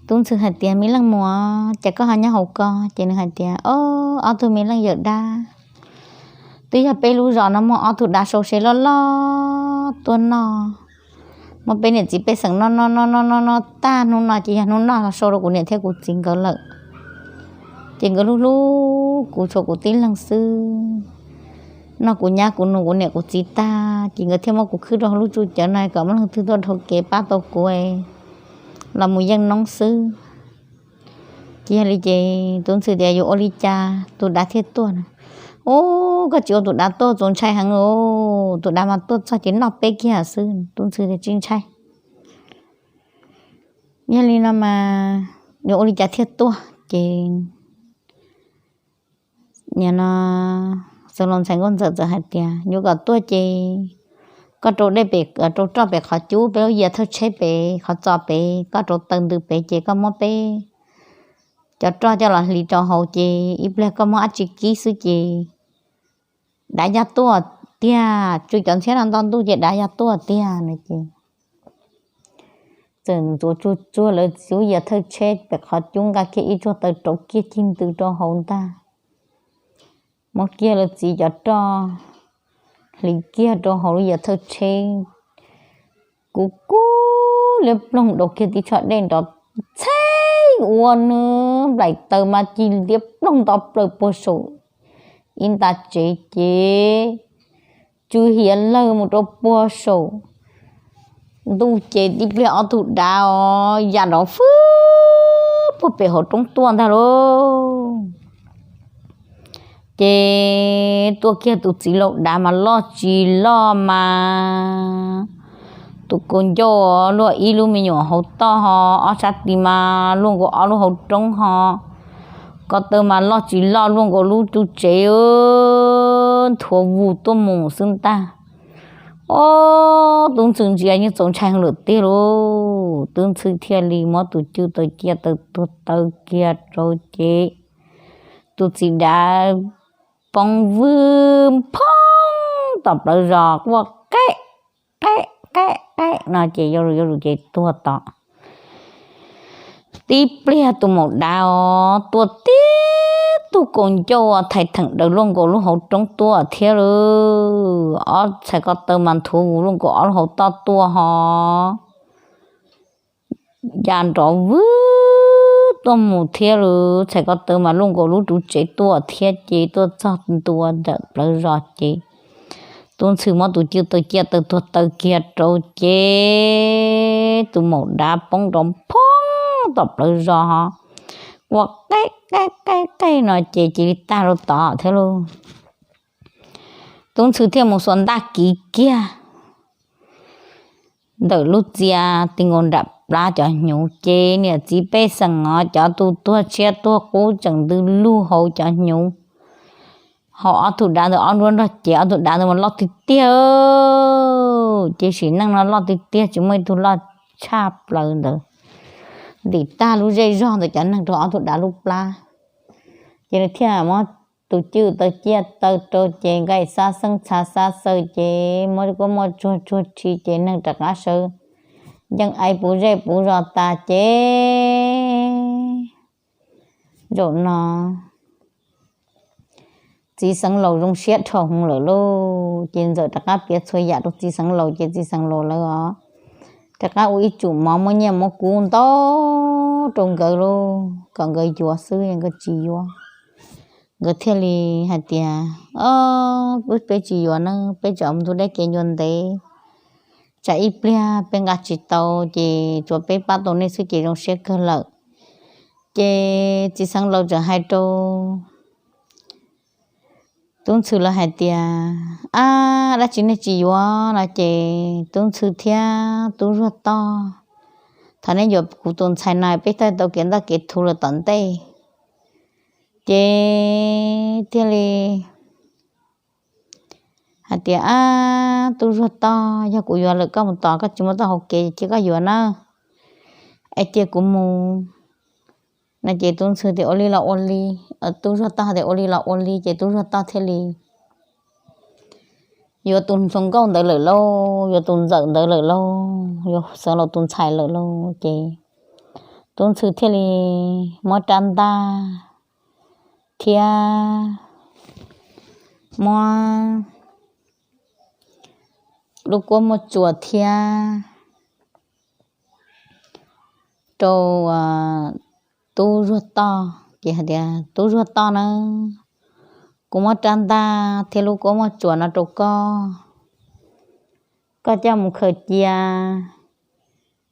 tub ntxhw hais tias, me leej muam, cas koj ho nyob hauv ko? Ces nws hais tias, o, ob tug me leej yawm dab, twb yog peb lub zos no muaj ob tug dav sau se loj loj tuaj noj, muaj peb niam txiv pej xeem noj noj noj noj noj noj tag hnub no ces yog hnub noj los sau rau kuv niam thiab kuv txiv nkawd lawm. Ces nkawd hlub hlub kuv tshuav kuv tib leeg xwb, noj kuv nyab kuv nus kuv niam kuv txiv tag ces nkawd thiaj muab kuv khwb rau hauv lub tsuj cawv no kom muaj leej twg tuaj dhau kev pab tau kuv los mus yeej noob xwb. Ces yog li ces tub ntxhw tias, yuav ua li cas tus dav thiaj tuaj na? Ub, koj tsis ua tus dav tuaj txaus ntshai heev, tus dav mas tuaj txog ces noj peb kiag xwb. Tub ntxhw tias, tsis ntshai. Yog li no mas yuav ua li cas thiaj tuaj? Ces nim no Xeev Laus ntxhais nkauj ntxawm txawm hais tias, yuav kom tuaj ces koj rau dej pem, rau roj pem qhov cub, peb lub yias thawj tsheb pem qhov txos pem, koj rau taws ntws pem ces koj muab peb cov roj coj los hliv rau hauv ces ib pliag koj muab dab tsi kib xwb ces dav ya tuaj tiag, tsw cov ntxhiab no nto ntuj ces dav ya tuaj tiag no ces txawm ntxuav tsuag tsuag lawv txiv lub yas thawj tsheb pem qhov cub, nqa kiag ib tsuag taw rauv kiag cig ntws rau hauv ntag, muab kiag lawv txiv cov roj hliv kiag rau hauv lub yas thawj tsheb. Kuv kub liab ploog, daus kiag tib tsho dej nrov txheeb ua nws nplaim taws mas cig liab ploog nto plaws puag saum ib nta tsev ces tsw hiav lawg mus rau puag saum ntuj ces tib pliag ob tug dav os ya nrov fwb puag pem hauv roob tuaj ntag lauj. Ces tuaj kiag tus txiv laus dav mas loj tsis loj mas tus kaus ncauj luaj ib lub me nyuam hauv toj ho, ob sab tis mas luaj nkaus ob lub hauv roob ho, ko taw mas loj tsis loj luaj nkaus lub ru tsev, nthuav vus tuaj mus xwb ntag. Ob, Tub Ntxhw ntsia yeej txaus ntshai heev lawm tiag lauj. Tub Ntxhw thiaj li muab tus cwj taw cia taw tuag taw kiag rau ces tus txiv dav poob vwg nphoob tom plawv zos quaj qe qe qe qe no ces yuav luag yuav luag ces tuag tom. Tib pliag tus maum dav os tuaj tib tug kaus ncauj thais theem daws luaj nkaus lub hauv roob tuaj thiab lauj. Ob txhais ko taw mas nthuav vus luaj nkaus ob lub hauv toj tuaj ho, ya nrov vwg tuaj mus thiab lauj. Txhais ko taw mas luaj nkaus lub ru tsev tuaj thiab ces tuaj txog ntua ntawm plawv zos ces Tub Ntxhw muab tus cwj taw cia taw tuag taw kiag rau ces tus maum dav poob nrov nphoob tom plawv zos ho, quaj qe qe qe qe no ces cia li tag rau tod thiab lauj. Tub Ntxhw thiaj mus xuas ntaj kiv kiag ntawm lub txia ti nkaus nram plab cov hnyuv ces niam txiv pej xeem os, cov tus tuag tshiab tuag qub tseem ntws lug hauv cov hnyuv, hauv ob tug dav ntawd ob nruab nrog cev. Ob tug dav ntawd mas loj tiag tiag, ces sim neej no loj tiag tiag tsis muaj ib tug loj tshaj plaws ntawd. Ntim tag lub zej zog ntawm cov neeg rau ob tug dav lub plab. Ces nws thiaj muab tus cwj taw ciaj taw rau ces nqaij xab xeeb txha xab xaw ces muab kuab muaj tsuag tsuag rhi ces neeg rov qab sawv nceej ai puv zej puv zos tas ces zaum no txiv xeev laus zoo siab dhau hwv lawm lauj. Ces Ntxawm rov qab piav txhua yam rau txiv xeev laus ces txiv xeev laus lawv os rov qab ua ib tsum mov muab nyiaj muab kub ntau rau nkawd lauj, kom nkawd yuav xwb, nkawd tsis yuav. Nkawd thiaj li hais tias, o, peb tsis yuav na, peb tseem ua ntug dab kev ncua ntev, tsam ib pliag peb nqa tsis tau ces tsuas peb pab tau nej xwb ces zoo siab kawg lawm. Ces txiv xeev laus tseem hais rau Tub Ntxhw lawv hais tias, ab, dab tsi nej tsis yuav no ces Tub Ntxhw thiab Tub Zuag Toj, thaum nej yuav kuv tus ntxhais no peb tau tau kev ntoj kev thuv lawm tom ntej. Ces thiaj li hais tias, ab, Tub Zuag Toj, yog kuv yuav lawm koj mus tos, koj tsis muaj taub hau kev ces koj yuav na, es cia kuv mus no ces Tub Ntxhw tias ua li los ua li, Tub Zuag Toj tias ua li los ua li ces Tub Zuag Toj thiaj li yuav tus hluas nkauj ntawd lawm lauj, yuav tus Ntxawm ntawd lawm lauj, yuav xeev laus tus ntxhais lawm lauj. Ces Tub Ntxhw thiaj li muab rab ntaj thiab muab lub kuab muaj tsuas thiab rau Tub Zuag Toj ces hais tias, Tub Zuag Toj na, kuv muab rab ntaj thiab lub kuab muaj tsuas no rau koj, koj coj mus khaws cia.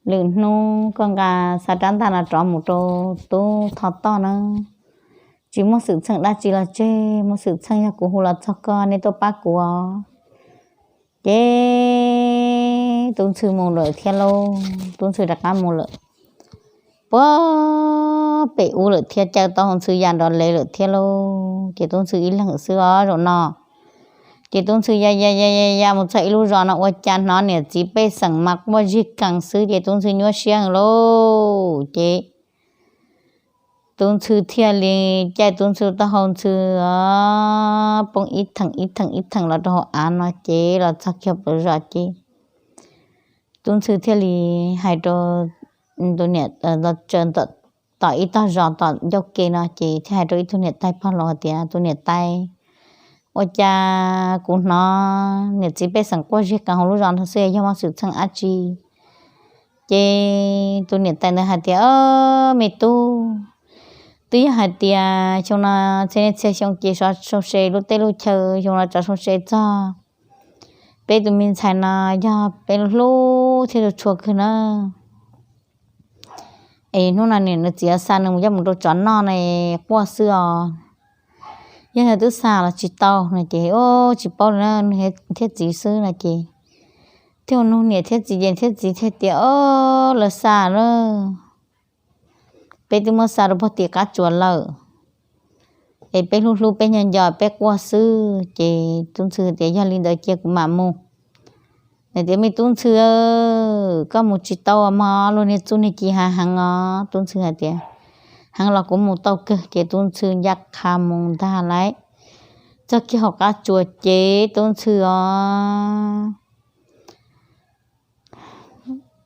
Lwm hnub koj nqa xa rab ntaj no rov mus rau Tub Thoj Toj na. Tsis muaj xwm txheej dab tsi los tseg, muaj xwm txheej yog kuv hu los txog koj, nej tuaj pab kuv os. Ces Tub Ntxhw mus lawm thiab lauj, Tub Ntxhw rov qab mus lawm puag pem ub lawm thiab, caw tau hauv Ntxhw ya nrov lev lawm thiab lauj. Ces Tub Ntxhw ib leeg xwb os zaum no. Ces Tub Ntxhw ya ya ya ya ya mus txog ib lub zos no ua cas hnov niam txiv pej xeem mas quaj zig kees xwb ces Tub Ntxhw nyuaj siab heev lauj. Ces Tub Ntxhw thiaj li caij Tub Ntxhw taub hau ntxhw poob ib theem ib theem ib theem los rau hauv av no ces los txog kiag plaws zos ces Tub Ntxhw thiaj li hais rau tus niam, tom ib tog zos tom ncauj ke no ces thiaj hais rau ib tug niam tais pog laus hais tias, tus niam tais, ua cas kuv hnov niam txiv pej xeem quaj ziag qees hauv lub zos no xwb, yog muaj xwm txheej dab tsi? Ces tus niam tais ntawd hais tias, me tub, twb yog hais tias xyoo no txhia niaj txhia xyoo ces sov sau se lub teb lub chaw, xyoo no tsov sau se txog peb tus me ntxhais no, yog peb hlub thiab tshua kawg na. Es hnub no nws txiv xa nws mus coj mus rau tsov noj no quaj xwb os. Yog twb xa los tsis tau no ces, o, tsis paub li na, nws thiab txiv xwb no ces thiaj mus nug niam thiab txiv ces thiab txiv thiaj tias, o, lawv xa lawm, peb twb muab xa rau puag tim qab tsuas lawm, es peb hlub hlub peb nyob nco peb quaj xwb. Ces Tub Ntxhw tias, yog li ntawd cia kuv mam mus. Nws tias, me Tub Ntxhw, koj mus tsis tau mog, luag niag txuj niag ci hav heev os. Tub Ntxhw hais tias, heev los kuv mus tau kawg. Ces Tub Ntxhw ncaj qha mus ntag lauj. Txog kiag hauv qab tsuas ces Tub Ntxhw os,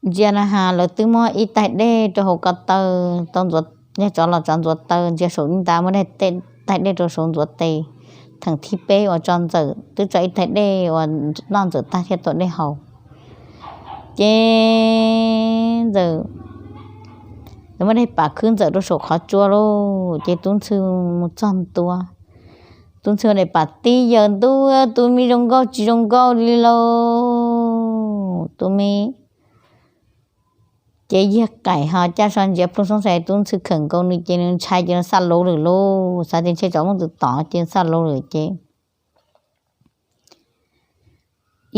ntsia na has lawv twb muab ib taig dej rau hauv ko taw, tau ntxuav, yog tsov los tsov ntxuav taw, ntsia saum ib ntav muab taig dej rau saum ntxuav tes. Theem thib peb uas tso ntxawm twb tso ib taig dej uas noj ntxawm tag thiaj tua dej haus. Ces ntxawm, muab daim pam khwb ntxawm rau saum qhov tsua lauj, ces Tub Ntxhw mus txog ntua. Tub Ntxhw daim pam tib yaws ntuj, tus me zoo nkauj tsis zoo nkauj li lauj, tus me ces yag qaim ho caj so ntsiav plhu xoob sai, Tub Ntxhw khawm nkaus nws ces nws ntshai ces nws xa lauv lawm lauj, xav tias ntshe tsov muab ntxwv tom ces xa lauv lawm ces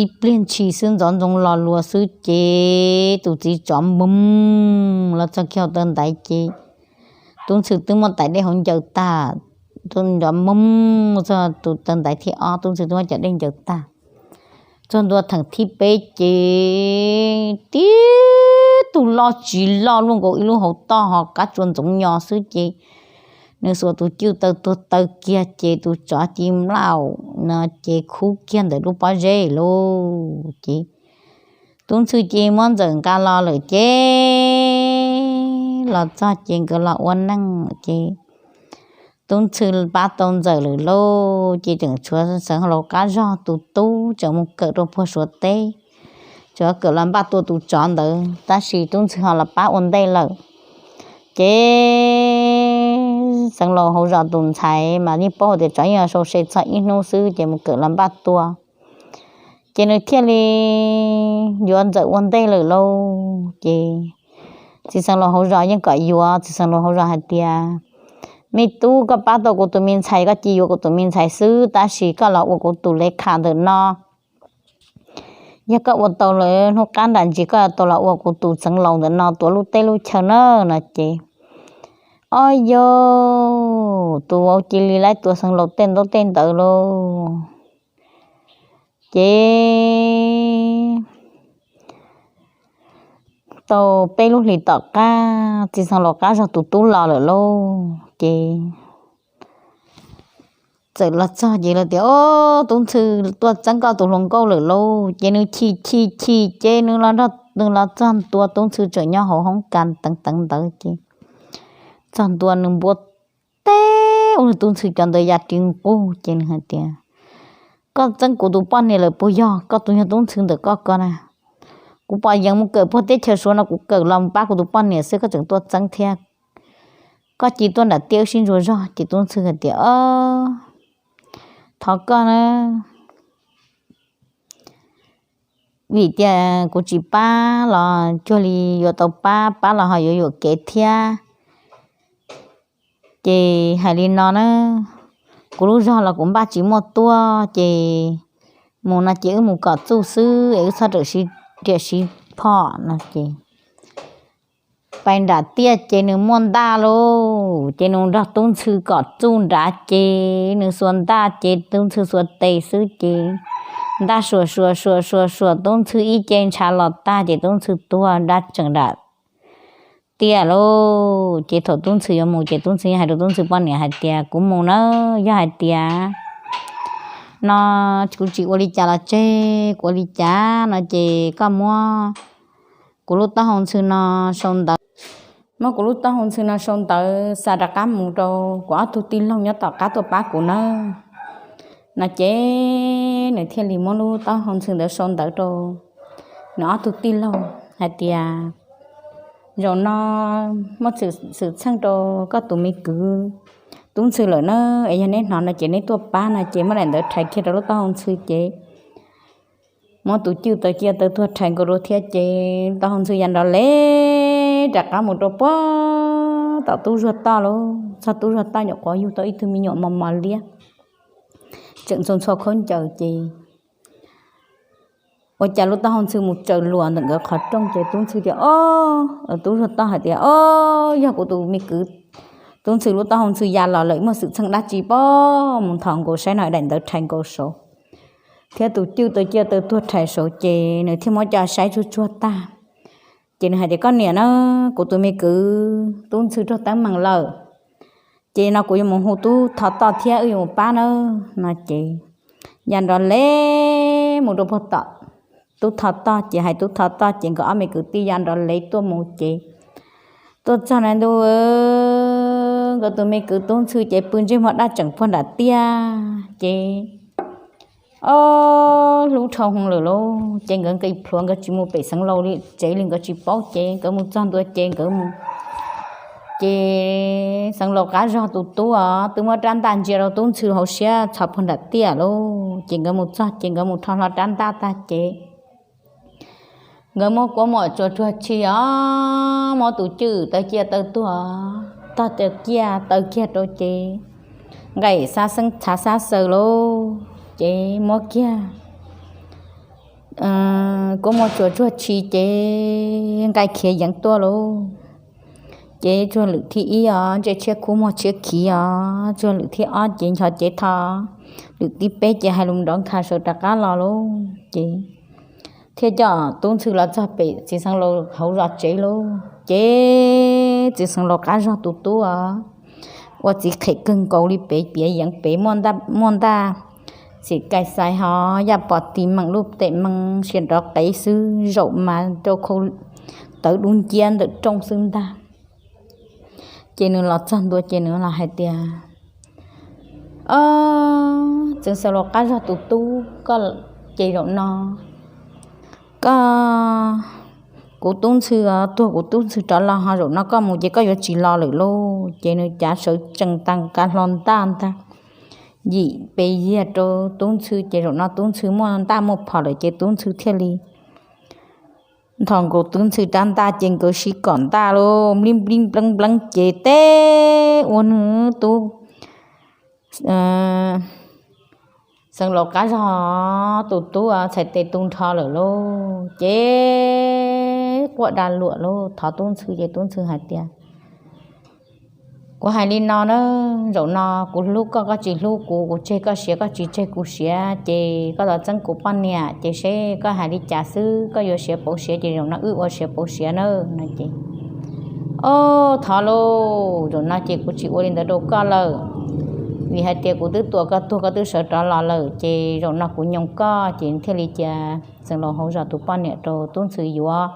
ib pliag ntshis xwb ntxoov ntxoo los luas xwb ces tus txiv tsov npoo los txog kiag hauv taw ntaiv ces Tub Ntxhw twb muab taig dej hauv ncaws tag, nrov npoo txog tus taw ntaiv thib ob, Tub Ntxhw twb muab cov dej ncaws tag. Txog ntua theem thib peb ces tib tug loj tsis loj luaj nkaus ib lub hauv toj ho qab tsua ntxoov nyo xwb ces nws xuas tus cwj taw tuag taw kiag ces tus tsov ci mlauj no ces khub kiag ntawm lub pob zeb lauj ces Tub Ntxhw ces muab ntxawm nqa los lawm ces los txog ces nkawd los ua neej ces Tub Ntxhw pab tau ntxawm lawm lauj ces tseem tshuav Xeev Laus qab zog tus tub tseem mus kawm rau puag Suav teb, tseem kawm los npaj tua tus tsov ntawd tab sis Tub Ntxhw ho los pab ua ntej lawm. Ces Xeev Laus hauv zos tus ntxhais mas yeej paub hais tias tsov yeej sau se txog ib hnub xwb ces mus kawm los npaj tua ces nws thiaj li yuav ntxawm ua ntej lawm lauj ces txiv Xeev Laus hauv zos yeej kom yuav. Txiv Xeev Laus hauv zos hais tias, me tub, koj pab tau kuv tus me ntxhais, koj cia yuav kuv tus me ntxhais xwb tab sis koj los ua kuv tus le kham ntawm no. Yog koj ua tau lawm hnub qab nram ntsis koj yuav tau los ua kuv tus Xeev Laus ntawm no tuav lub teb lub chaw na no ces, ob yau, tus vauv cia li laib tua Xeev Laus tej ntaub tej ntawv lauj. Ces tau peb lub hlis tom qab txiv Xeev Laus qab zog tus tub los lawm lauj ces txawm los txog ces lawv tias, ob, Tub Ntxhw tuaj txeeb koj tus hluas nkauj lawm lauj. Ces nws chim chim chim ces nws los nrog, nws los txog ntua Tub Ntxhw tseem nyob hauv hoob kas teev teev ntawd ces txog ntua nws npua teb ua Tub Ntxhw cov ntawd ya ris nqug ces nws hais tias, koj txeeb kuv tus poj niam lawm puas yog? Koj tus yog Tub Ntxhw ntawm koj ko na. Kuv pom yeev mus kawm puag teb chaws Suav no kuv kawm los pab kuv tus poj niam xwb koj tseem tuaj txeeb thiab. Koj cia tuaj nram tiaj wb sib ntsuas zog. Ces Tub Ntxhw hais tias, ob, thov koj na, vim tias kuv tsis pab los cuag li yuav tau pab, pab los ho yuav yuam kev thiab. Ces hais li no na, kuv lub zog los kuv npaj tsis muaj tuaj ces mus no ces wb mus kom txuj xwb es wb txhob rawm siv riam siv phom no ces pais nram tiaj ces nws muaj ntaj lauj ces nws nrog Tub Ntxhw kom txuj nrad ces nws xuas ntaj ces Tub Ntxhw xuas tes xwb ces ntaj suas suas suas suas suas Tub Ntxhw ib ce ntshav los tag ces Tub Ntxhw tuag nrad tseem nram tiaj lauj. Ces thaum tub ntxhw yuav mus ces tub ntxhw hais rau tub ntxhw poj niam hais tias, kuv mus nawb, yog hais tias no kuv tsis ua li cas los tseg, kuv ua li cas no ces koj muab kuv lub taub hau ntxhw no sau ntawv, muab kuv lub taub hau ntxhw no sau ntawv xa rov qab mus rau kuv ob tug tij laug nyob tom qab tuaj pab kuv nawb. No ces nws thiaj li muab lub taub hau ntxhw ntawd sau ntawv rau nws ob tug tij laug hais tias, zaum no muaj xwm txheej rau koj tus me kwv tub ntxhw lawm na, es yog neb hnov no ces neb tuaj pab no ces muab daim ntawv rhais kiag rau lub taub hau ntxhw ces muab tus cwj taw ciaj taw tuag rhais nkaus rau thiab ces taub hau ntxhw ya nrov lev rov qab mus rau puag tom tub zuag toj lauj. Txog tub zuag toj nyuam qhuav yug tau ib tug me nyuam mos mos liab tseem ntxhua ntxhua khaub ncaws ces ua cas lub taub hau ntxhw mus tsaws luas ntawm nkawd qhov rooj ces tub ntxhw tias, o, tub zuag toj hais tias, o, yog kuv tus me kwv tub ntxhw lub taub hau ntxhw ya los lawm, muaj xwm txheej dab tsi pob, mus nthos nkaus saib no, daim ntawv rhais nkaus saud thiab tus cwj taw ciaj taw tuag rhais saud ces nws thiaj muab coj saib tsuag tsuag tag ces nws hais tias, koj niam na, kuv tus me kwv tub ntxhw raug teeb meem lawm, ces no kuv yuav mus hu tub thov toj thiab wb yuav mus pab na. No ces ya nrov lev mus rau puag tom tub thov toj ces hais tub thov toj ces nkawd ob me kwv tij ya nrov lev tuaj mus ces tuaj txog na ntu nkawd tus me kwv tub ntxhw ces pw ntsej muag daj tseem puag nram tiaj ces o, hlub dhau hwv lawm lauj. Ces nkawd nqis plhuav nkawd tsis mus pem xeev laus li tsev li nkawd tsis paub ces nkawd mus txog ntua ces nkawd mus ces xeev laus qab zog tus tub os twb muab rab ntaj ntsia rau tub ntxhw hauv siab txhov puag nram tiaj lauj. Ces nkawd mus txog ces nkawd mus rho hlo rab ntaj tag ces nkawd muab kuab muam tsuas tsuag tshis os, muab tus cwj taw ciaj taw tuag, tog taw ciaj taw kiag rau ces nqaim xab xeeb txhav xab xaws lauj. Ces muab kiag kuab muam tsuas tsuag tshis ces nqaij khiav yeev tuaj lauj. Ces tsuag lwm thib ib os, ntsej tshiab kub muag tshiab khiv os, tsuag lwm thib ob ces nchov cev tho, lwm thib peb ces hais lus nrov nkhav sawv rov qab los lauj. Ces thiaj coj tub ntxhw los txog pem txiv xeev laus hauv zos tsev lauj. Ces txiv xeev laus qab zog tus tub os, ua txiv qhem kawg nkaus li pem piav yeev pem muaj ntaj txim kai xais hos yaj pom tis meem lub tes mees sia nrov qev xwb zaum mas rau khau tawv dub nciab ntawm rooj xwb ntag. Ces nws los txog ntua ces nws los hais tias, o, txiv xeev laus qab zog tus tub, koj ces zaum no koj, kuv tub ntxhw, tuag kuv tub ntxhw rov los ho zaum no koj mus ces koj yuav tsis los lawm lauj. Ces nws cav sawv tsees tas kav hlo ntaj ntag, yim pes yiag rau tub ntxhw ces zaum no tub ntxhw muaj ntaj muaj phom lawm ces tub ntxhw thiaj li nthos nkaus tub ntxhw rab ntaj ces nkawd sib kom ntaj lauj, nplib nplib npleeb npleeb ces teb ua nws tub xeev laus qab zog tus tub txhais tes tu nrho lawm lauj. Ces quaj da luam lauj, thov tub ntxhw ces tub ntxhw hais tias, kuv hais li no na, zaum no kuv hlub koj koj tsis hlub kuv, kuv tseg koj siav koj tsis tseg kuv siav, ces koj los txeeb kuv poj niam ces seb koj hais li cas xwb, koj yuav siav pauv siav ces zaum no wb ua siav pauv siav na. No ces, o, thov lauj, zaum no ces kuv tsis ua li ntawd rau koj lawm, vim hais tias kuv twb tua koj tuag koj twb sawv rov los lawm ces zaum no kuv nyoo koj. Ces thiaj li cia xeev laus hauv zos tus poj niam rau tub ntxhw yuav,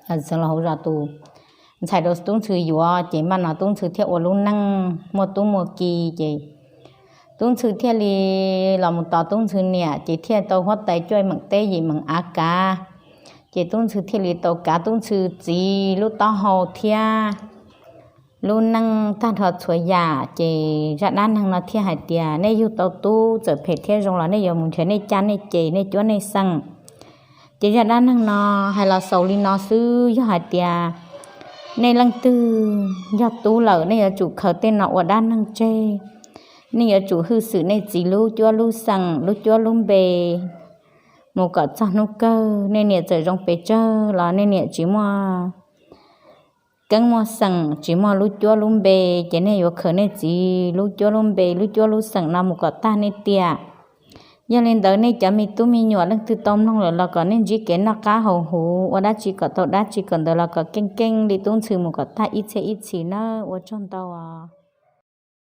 xeev laus hauv zos tus ntxhais rau tub ntxhw yuav ces mam no tub ntxhw thiaj ua lub neej muaj tub muaj ki ces tub ntxhw thiaj li los mus tos tub ntxhw niam ces thiaj tau huab tais cuaj meem teb yim meem av kav. Ces tub ntxhw thiaj li tau kav tub ntxhw txiv lub taub hau thiab lub neej tag nrho txhua yam. Ces zaj dab neeg no thiaj hais tias nej yug tau tub txawm phem thiab zoo los nej yuav mus nrhiav nej caj nej ces nej cuab nej xeem. Ces zaj dab neeg no hais los xaus li no xwb. Yog hais tias nej leej twg yog tub lawm nej yuav tsum khaws tej no ua dab neeg tseg. Nej yuav tsum hwj xwm nej txiv lub cuab lub xeem, lub cuab lub npe mus kom txog hnub kawg. Nej niam txawm zoo pes tsawg los nej niam tsis muaj keeb muaj xeem, tsis muaj lub cuab lub npe, ces nej yuav khaws nej txiv lub cuab lub npe, lub cuab lub xeem no mus kom tag nej tiam. Yog li ntawd nej cov me tub me nyuam leej twg tau mloog lawm los kom nej ntsib kev noj qab haus huv, ua dab tsi kom tau dab tsi kom ntawd los kom keej keej li tub ntxhw mus kom tag ib txhiab ib txhis nawb. Ua tsaug ntau os.